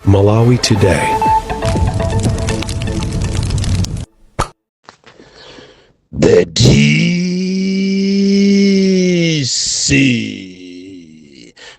Malawi Today. The DC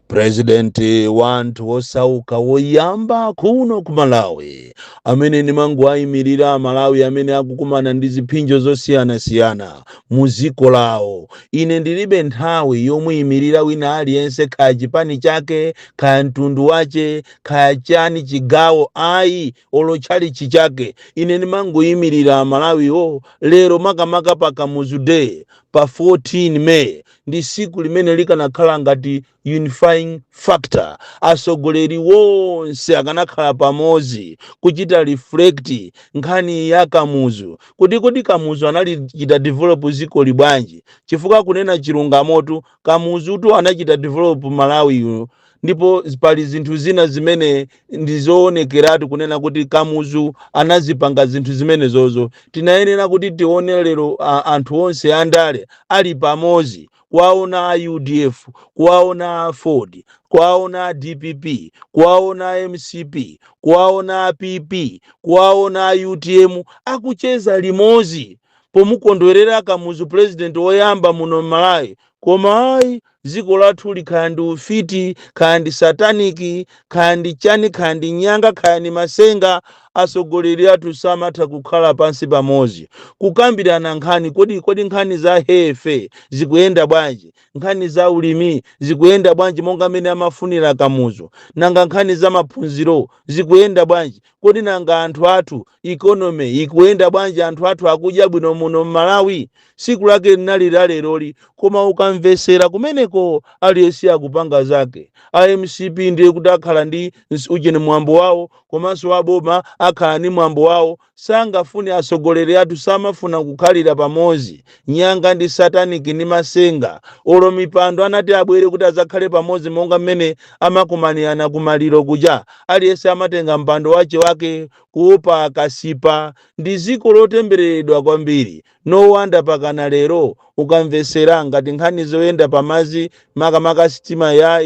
President wa anthu osauka woyamba kuno ku Malawi, amene ndimangowayimirira Amalawi amene akukumana ndi ziphinjo zosiyanasiyana mu dziko lawo. Ine ndilibe nthawi yomuyimirira wina aliyense, kaya chipani chake, kaya mtundu wache, kaya chani, chigawo, ayi, olo tchalitchi chake. Ine ndimangoyimirira Amalawiwo. Lero, makamaka pa Kamuzu Day, pa 14 May, ndi siku limene likanakhala ngati unifying factor. Atsogoleri wonse akanakhala pamodzi kuchita reflect nkhani ya Kamuzu, kuti kodi Kamuzu analichita develop dzikoli bwanji? Chifukwa kunena chilungamotu, Kamuzutu anachita develop Malawi yuno, ndipo pali zinthu zina zimene ndizoonekeratu kunena kuti Kamuzu anazipanga zinthu zimenezozo. Tinayenera kuti tione lero anthu onse andale ali pamodzi, kuwaona a UDF, kuwaona a Ford, kuwaona a DPP, kuwaona a MCP, kuwaona a PP, kuwaona a UTM akucheza limodzi pomukondwerera Kamuzu, president woyamba muno m'Malawi. Koma ayi, dziko lathu likhala ndi ufiti, kaya ndi satanic, kaya ndi chani, kaya ndi nyanga, kaya ndi masenga. Atsogoleri athu samatha kukhala pansi pamodzi kukambirana nkhani. Kodi nkhani za health zikuyenda bwanji? Nkhani za ulimi zikuyenda bwanji monga mmene amafunira Kamuzu? Nanga nkhani za maphunziro zikuyenda bwanji? Kodi nanga anthu athu, economy ikuyenda bwanji? Anthu athu akudya bwino muno m'Malawi? Siku lake linali la leroli, koma ukamvesera kumeneko, aliyense akupanga zake. A MCP ndiye kuti akhala ndi ujeni, mwambo wawo, komanso aboma akhala ndi mwambo wawo. Sangafune, atsogoleri athu samafuna kukhalira pamodzi. Nyanga ndi satanic ndi masenga. Olo mipando anati abwere kuti azakhale pamodzi monga mmene amakumanirana kumaliro kuja, aliyense amatenga mpando wace wake kuopa akasipa. Ndi dziko lotembereredwa kwambiri. No wonder pakana lero ukamvesera ngati nkhani zoyenda pamazi, makamaka sitima ya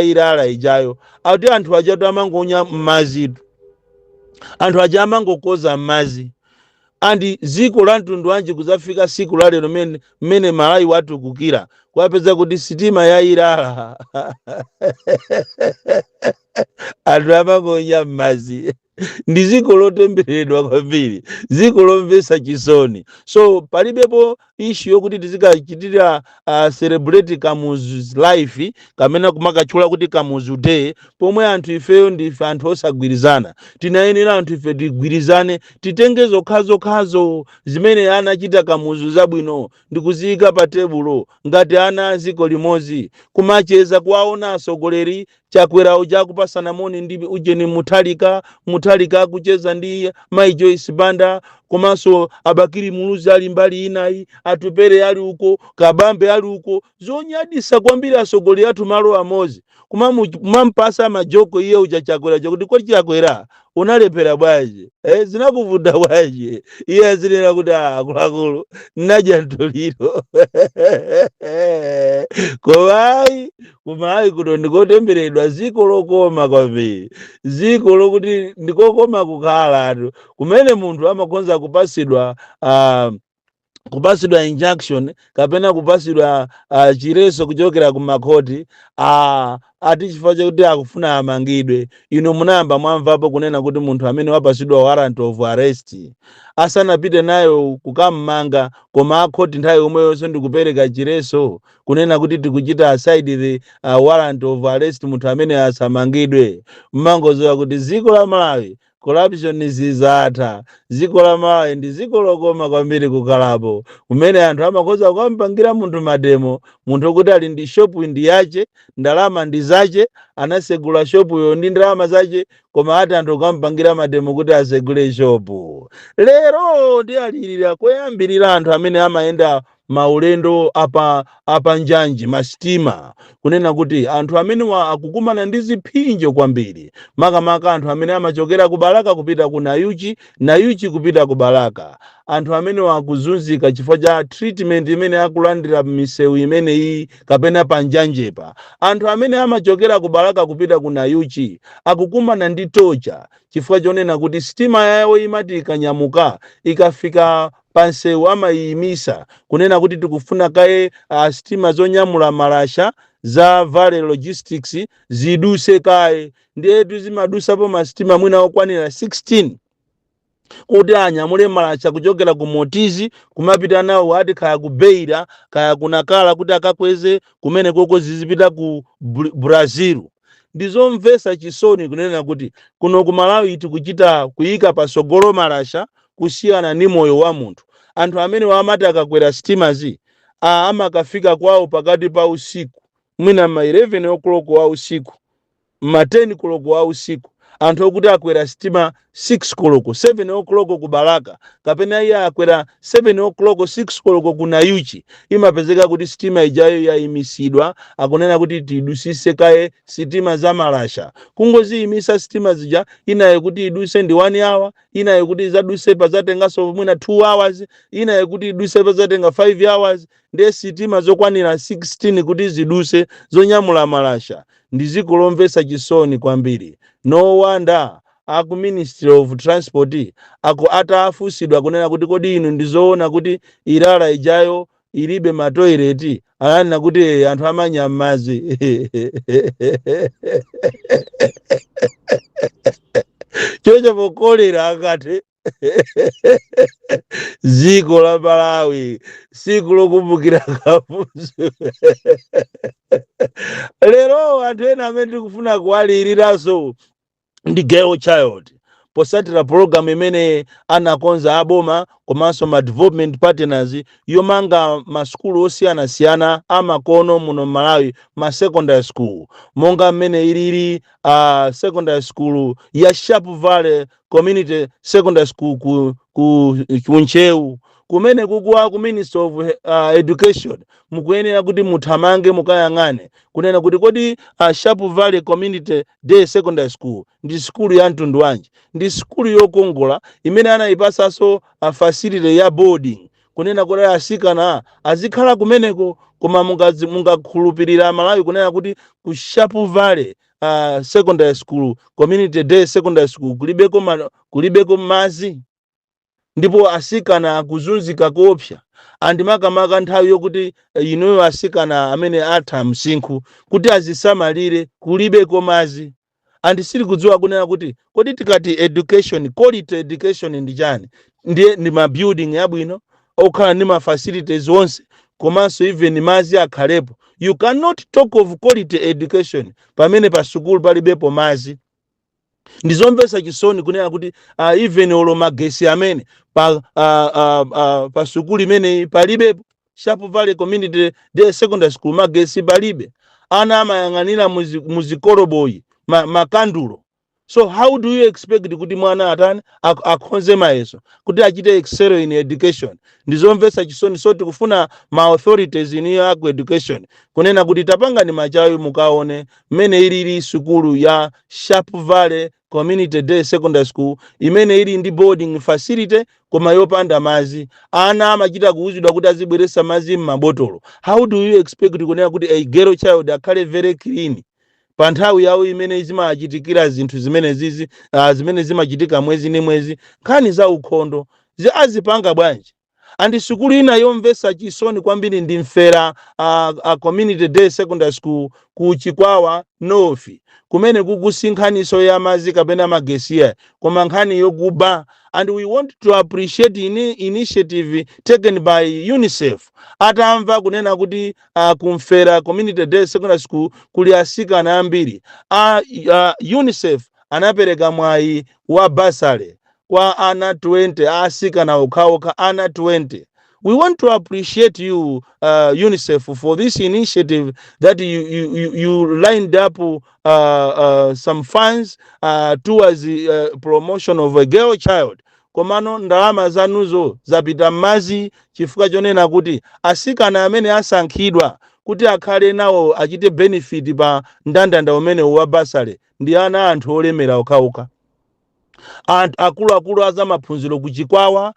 Ilala ijayo, ati anthu ajatu amangonya m'mazitu, anthu aja amangokoza m'mazi. Andi dziko la mtundu wanji kuzafika siku la lero, mmene Malawi watukukira, kuwapeza kuti sitima ya Ilala anthu amangonya m'mazi? Ndi dziko lotembereredwa kwambiri, dziko lomvetsa chisoni. So palibepo issue yokuti tizikachitira celebrate Kamuzu life kamene kumakatchula kuti Kamuzu Day, pomwe anthu ifeyo ndife anthu osagwirizana. Tinayenera anthu ife tigwirizane, titenge zokhazokhazo zimene anachita Kamuzu zabwino ndikuziyika pa tebulo ngati ana a dziko limodzi, kumacheza, kuwaona atsogoleri, Chakwera uja akupasana moni ndi ujeni Muthalika, Muthalika akucheza ndi Mai Joyce Banda, komanso Abakiri Muluzi ali mbali inayi, Atupere ali uko, Kabambe ali uko. Zonyadisa kwambiri, atsogoleri athu malo amodzi, kumampasa majoko iye uja Chakwera, chakuti kodi Chakwera unalephera bwanji? Zinakuvuta bwanji? Iye azinena kuti, "Ah, akuluakulu, nadya mtoliro." Koma ayi, koma ayi, kuno ndikotemberedwa, dziko lokoma kwambiri, dziko lokuti ndikokoma kukhalatu, kumene munthu amakonza kupasidwa injunction kapena kupasidwa chileso kuchokera ku makhoti, ati chifukwa chakuti akufuna amangidwe. Inu munayamba mwamvapo kunena kuti munthu amene wapasidwa warrant of arrest asanapite nayo kukammanga, koma akhoti nthawi yomweyonso ndikupereka chileso kunena kuti tikuchita aside the warrant of arrest, munthu amene asamangidwe? Mmangozowa kuti dziko la Malawi corruption zizatha. Dziko la Malawi ndi dziko lokoma kwambiri kukhalapo, kumene anthu amakhoza kukampangira munthu mademo, munthu kuti ali ndi shopu ndi yache, ndalama ndi zache, anasegula shopuyo ndi ndalama zache, koma ati anthu kukampangira mademo kuti asegule shopu. Lero ndi alirira koyambirira anthu amene amayenda. Maulendo apa njanji, masitima, kunena kuti anthu amenewa akukumana ndi ziphinjo kwambiri, makamaka anthu amene amachokera ku Balaka kupita ku Nayuchi, Nayuchi kupita ku Balaka. Anthu amenewa akuzunzika chifukwa cha treatment imene akulandira m'misewu imeneyi kapena pa njanjepa. Anthu amene amachokera ku Balaka kupita ku Nayuchi akukumana ndi torture chifukwa chonena kuti sitima yawo imati ikanyamuka, ikafika pansewu amayiyimisa kunena kuti tikufuna kaye sitima zonyamula malasha za Valley Logistics ziduse kaye. Ndiyetu zimadusapo masitima mwina okwanira 16 kuti anyamule malasha kuchokera ku Motizi kumapita nawo ati kaya ku Beira, kaya ku Nakala, kuti akakweze kumene koko zizipita ku Brazil. Ndizomvetsa chisoni kunena kuti kuno ku Malawi tikuchita kuyika pasogolo malasha kusiyana ndi moyo wa munthu. Anthu amene amati akakwera sitimazi amakafika kwawo pakati pa usiku, mwina ma 11 o'clock wa usiku, ma 10 koloko wa usiku. Anthu okuti akwera sitima 6 koloko, 7 o'clock ku Balaka, kapena iye akwera 7 o'clock, 6 koloko ku Nayuchi, imapezeka kuti sitima ijayo yayimisidwa, akunena kuti tidusise kaye sitima za malasha. Kungoziyimisa sitima zija, inayo kuti iduse ndi 1 hour, inayo kuti izaduse pazatenganso mwina 2 hours, inayo kuti iduse pazatenga 5 hours. Ndiye sitima zokwanira 16 kuti ziduse zonyamula malasha. Ndizikulomvetsa chisoni kwambiri. No wonder aku Ministry of Transport aku atafunsidwa kunena kuti kodi inu ndizoona kuti Ilala ijayo ilibe matoileti, ananena kuti "Eh, anthu amanya m'madzi." Chocho pokolera akati dziko la Malawi, siku lokumbukira Kamuzu lero. Anthu ena amene tikufuna kuwaliriranso ndi girl child, posatira program imene anakonza aboma komanso ma development partners yomanga masukulu osiyanasiyana amakono muno Malawi, ma secondary school, monga mmene ilili secondary school ya Sharp Valley Community Secondary School ku Ntcheu. Kumene kukuwa ku Ministry of Education mukuyenera kuti muthamange mukayang'ane kunena kuti kodi Sharp Valley Community Day Secondary School ndi sukulu ya mtundu wanji? Ndi sukulu yokongola imene anayipasanso facility ya boarding, kunena kuti asikana azikhala kumeneko. Koma mungakhulupirira Malawi kunena kuti ku Sharp Valley Secondary School, Community Day Secondary School, kulibeko madzi, ndipo asikana akuzunzika koopsa? Andimakamaka nthawi yokuti inuyo asikana amene atha msinkhu kuti azisamalire, kulibeko madzi. Andisiri kudziwa kunena kuti kodi tikati education, quality education ndi chani? Ndiye ndi ma building abwino okhala ndi ma facilities onse, komanso even madzi akhalepo. You cannot talk of quality education pamene pa sukulu palibepo madzi. Ndizomvetsa chisoni kunena kuti even olo magesi amene pa sukulu imeneyi palibepo. Sharp Valley Community Day Secondary School, magesi palibe. Ana amayang'anira muzikoroboyi, makandulo. So how do you expect kuti mwana atani, akhonze mayeso, kuti achite excel in education? Ndizomvetsa chisoni. So tikufuna ma authorities iniyo aku education kunena kuti tapangani machawi mukaone mmene ilili sukulu ya Sharp Valley Community Day Secondary School, imene ili ndi boarding facility koma yopanda madzi. Ana amachita kuwuzidwa kuti azibweresa madzi m'mabotolo. How do you expect kunena kuti a girl child akhale very clean pa nthawi yawo imene zimachitikira zinthu zimene zizi, zimene zimachitika mwezi ndi mwezi, nkhani za ukhondo azipanga bwanji? Andi sukulu ina yomvetsa chisoni kwambiri ndi Mfera Community Day Secondary School ku Chikwawa North. Kumene kukusi nkhaniso ya madzi kapena magesiya, koma nkhani yokuba. And we want to appreciate initiative taken by UNICEF atamva kunena kuti kumfera Community Day Secondary School kuli asikana ambiri. UNICEF anapereka mwayi wa bursary kwa ana 20, asikana okhaokha, ana 20. We want to appreciate you, UNICEF, for this initiative that you lined up some funds towards the promotion of a girl child. Komano ndalama zanuzo zapita m'madzi, chifukwa chonena kuti asikana amene asankhidwa kuti akhale nawo, achite benefit pa ndandanda umene wa bursary, ndi ana anthu olemera okhaokha, anthu akuluakulu azamaphunziro kuchikwawa,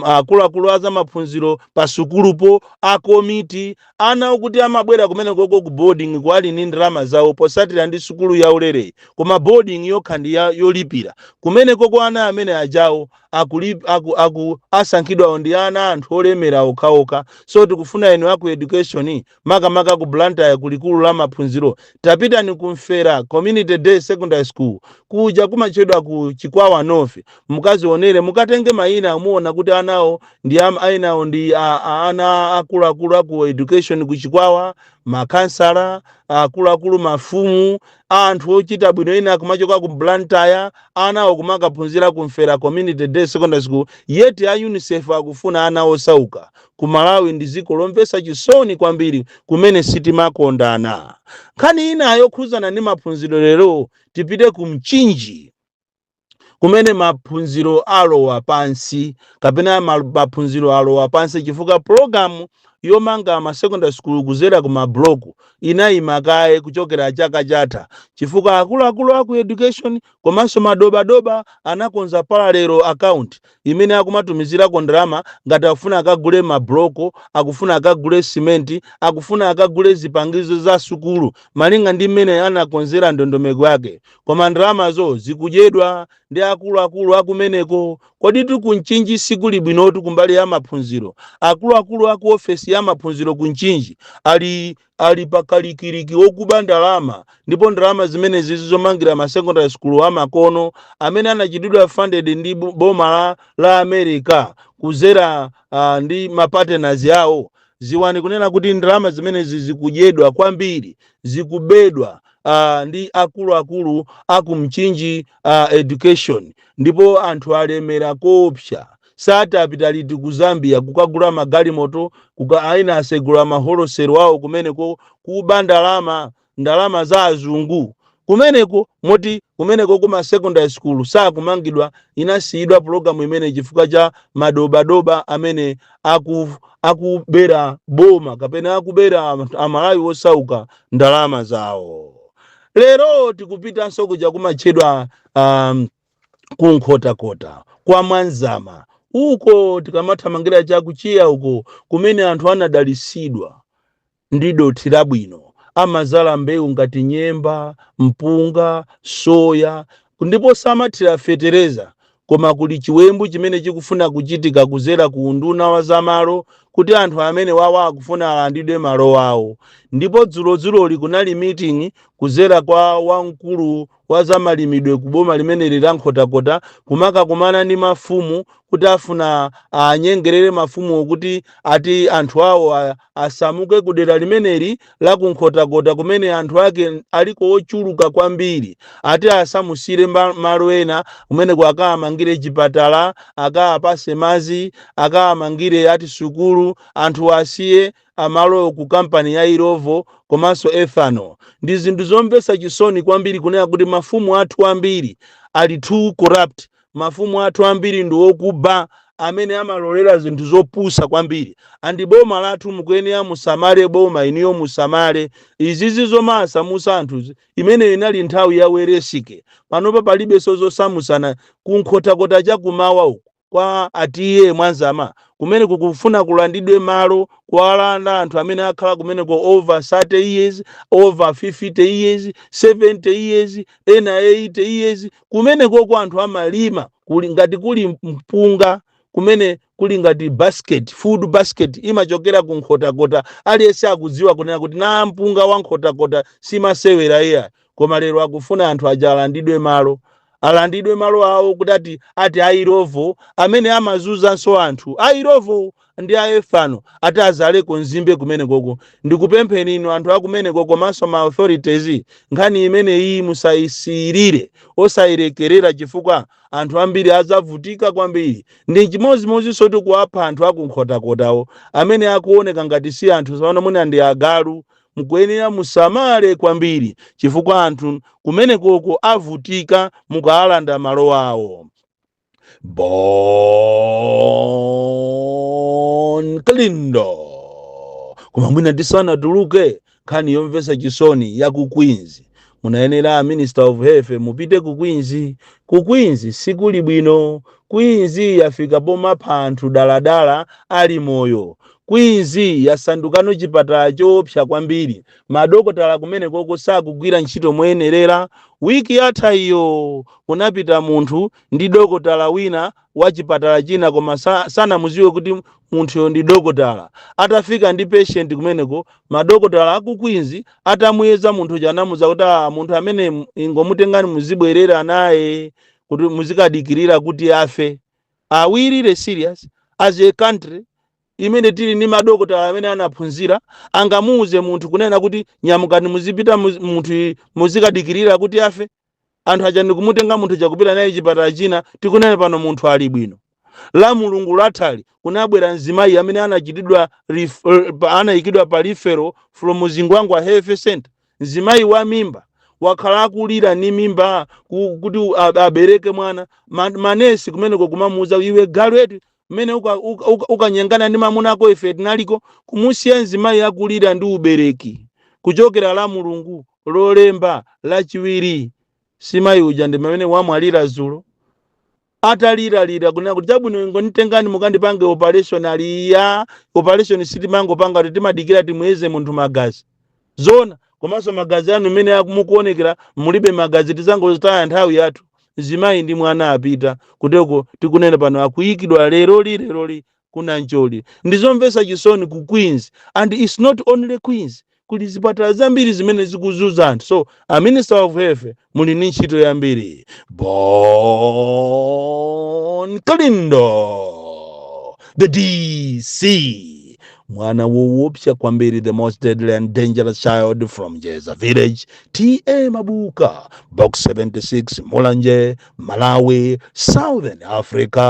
akuluakulu azamaphunziro pa sukulupo, akomiti, ana okuti amabwera kumene koko ku boarding kwali ndi ndalama zawo posatira ndi sukulu yaulere, koma boarding yokha ndi yolipira. Kumene koko ana amene ajawo asankhidwawo ndi ana anthu olemera okhaokha. So tikufuna inu aku education, makamaka ku Blantyre kulikulu la maphunziro, tapitani kumfera Community Day Secondary School kuja kumachedwa ku Chikwawa North, mukazionere, mukatenge mayina, muona kuti anawo ndi ainawo ndi ana akuluakulu aku education ku Chikwawa, makansala akuluakulu, mafumu, anthu ochita bwino ena kumachoka ku Blantyre, anawo kumakaphunzira kumfera Community Day Secondary School, yet a UNICEF akufuna ana osauka. Ku Malawi ndi dziko lomvetsa chisoni kwambiri kumene sitimakondana. Nkhani ina yokhuzana ndi maphunziro lero, tipite ku Mchinji kumene maphunziro alowa pansi, kapena maphunziro alowa pansi chifukwa pologalamu yomanga ma secondary school kuzera ku mabloku inayima kaye kuchokera chaka chatha, chifukwa akuluakulu aku education komanso madobadoba anakonza parallel account imene akumatumizirako ndalama ngati akufuna akagule mabloko, akufuna akagule simenti, akufuna akagule zipangizo za sukulu, malinga ndi mmene anakonzera ndondomeko yake. Koma ndalamazo zikudyedwa ndi akuluakulu akumeneko. Kodi ku Mchinji sikuli bwinotu kumbali ya maphunziro? Akuluakulu aku ofesi ya maphunziro ku Mchinji ali pakalikiliki wokuba ndalama, ndipo ndalama zimenezi zomangira ma secondary school amakono amene anachitidwa funded ndi boma la America kuzera ndi mapartners yawo. Ziwani kunena kuti ndalama zimenezi zikudyedwa kwambiri, zikubedwa ndi akuluakulu aku Mchinji education, ndipo anthu alemera koopsa. Sati apita liti ku Zambia kukagula magalimoto, aina asegula maholosero awo kumeneko, kuba ndalama, ndalama za azungu kumeneko. Moti kumeneko kuma secondary school sakumangidwa, inasiyidwa pologalamu imene chifukwa cha madobadoba amene akubera boma kapena akubera Amalawi osauka ndalama zawo. Lero tikupitanso kuja kumatchedwa kunkhotakota kwa Mwanzama uko, tikamathamangira chakuchiya uko, kumene anthu anadalisidwa ndi dothi labwino, amazala mbewu ngati nyemba, mpunga, soya, ndipo samathira fetereza. Koma kuli chiwembu chimene chikufuna kuchitika kuzera ku unduna wa zamalo, kuti anthu amene wawa akufuna alandidwe malo awo. Ndipo dzulodzuloli kunali meeting kuzera kwa wamkulu wa zamalimidwe ku boma limeneli la Nkhotakota, kumakakumana ndi mafumu kuti afuna anyengerere mafumu kuti ati anthu awo asamuke ku dera limeneli la kunkhotakota kumene anthu ake aliko ochuluka kwambiri, ati asamusire malo ena kumeneko, akamangire chipatala, akapase mazi, akamangire ati sukulu, anthu asiye amalo ku kampani ya Illovo komanso Ethanol. Ndi zinthu zomvetsa chisoni kwambiri kunena kuti mafumu athu ambiri ali too corrupt. Mafumu athu ambiri ndi okuba amene amalolera zinthu zopusa kwambiri. And boma lathu mukuyenera musamale, boma iniyo musamale izizi zomasamusa anthuzi. Imene inali nthawi ya Weresike, panopa palibenso zosamusana. Kunkhotakota chakumawa uku kwa atiye Mwanzama kumene kukufuna kulandidwe malo, kuwalanda anthu amene akhala kumeneko over 30 years, over 50 years, 70 years, ena 80 years. Kumenekoko anthu amalima, kuli ngati kuli mpunga kumene kuli ngati basket, food basket imachokera ku Nkhotakota. Aliyense akudziwa kunena kuti na mpunga wa Nkhotakota simasewera iya. Koma lero akufuna anthu aja alandidwe malo, alandidwe malo awo kuti ati a Illovo amene amazunzanso anthu, a Illovo ndi a Ethanol, ati azaleko nzimbe kumene koko. Ndikupempheni inu anthu akumeneko komanso ma authorities, nkhani imene iyi musayisiyirire, osayilekerera, chifukwa anthu ambiri adzavutika kwambiri. Ndi chimodzimodzinso tikuwapha anthu akunkhotakotawo amene akuoneka ngati si anthu tsopano, mwina ndi agalu. Mukuyenera musamale kwambiri chifukwa anthu kumenekoko avutika mukaalanda malo awo. Bon Kalindo. Koma mwina tisanatuluke, nkhani yomvetsa chisoni ya ku Queens. Munayenera, Minister of Health, mupite ku Queens. Ku Queens sikuli bwino. Queens yafika pomapha anthu daladala ali moyo. Queens yasandukano chipatala choopsa kwambiri. Madokotala kumene koko sakugwira ntchito moyenerera. Wiki yatha iyo kunapita munthu ndi dokotala wina wa chipatala china, koma sanamuziwe kuti munthuyo ndi dokotala. Atafika ndi patient kumeneko, madokotala aku Queens atamuyeza munthu uja, anamuza kuti, "Ah, munthu amene ingomutengani, muzibwerera naye kuti muzikadikirira kuti afe." Are we really serious as a country imene tili ndi madokotala amene anaphunzira? Angamuuze munthu kunena kuti, "Nyamukani, muzipita, munthu muzikadikirira kuti afe"? Anthu aja ndikumutenga munthu chakupita naye chipatala china. Tikunena pano munthu ali bwino. La Mulungu lathali kunabwera mzimayi amene anachitidwa anayikidwa pa referral from Zingwangwa Health Center. Mzimayi wa mimba, wakhala akulira ni mimba kuti abereke mwana. Manesi kumeneko kumamuuza, "Iwe galu eti, mmene ukanyengana ndi mamuna ako ife tinaliko." Kumusiya mzimayi akulira ndi ubereki kuchokera la Mulungu, Lolemba, Lachiwiri. Simayi uja ndi pamene wamwalira zulo, ataliralira kunena kuti, "Chabwino, ingonditengani mukandipange operation." Aliya, operation sitimangopanga, kuti timadikira timuyeze munthu magazi zona, komanso magazi anu mmene mukuonekera mulibe magazi, tizangotaya nthawi yathu. Zimayi ndi mwana apita kuteko. Tikunena pano akuyikidwa leroli, leroli kuna Njoli. Ndizomvetsa chisoni ku Queens, and it's not only Queens, kuli zipatala zambiri zimene zikuzuza anthu. So a Minister of Health, muli ndi ntchito yambiri. Bon Kalindo, the DC, mwana woopsa kwambiri, the most deadly and dangerous child from Jeza Village, T/A Mabuka, Box 76, Mulanje, Malawi, Southern Africa.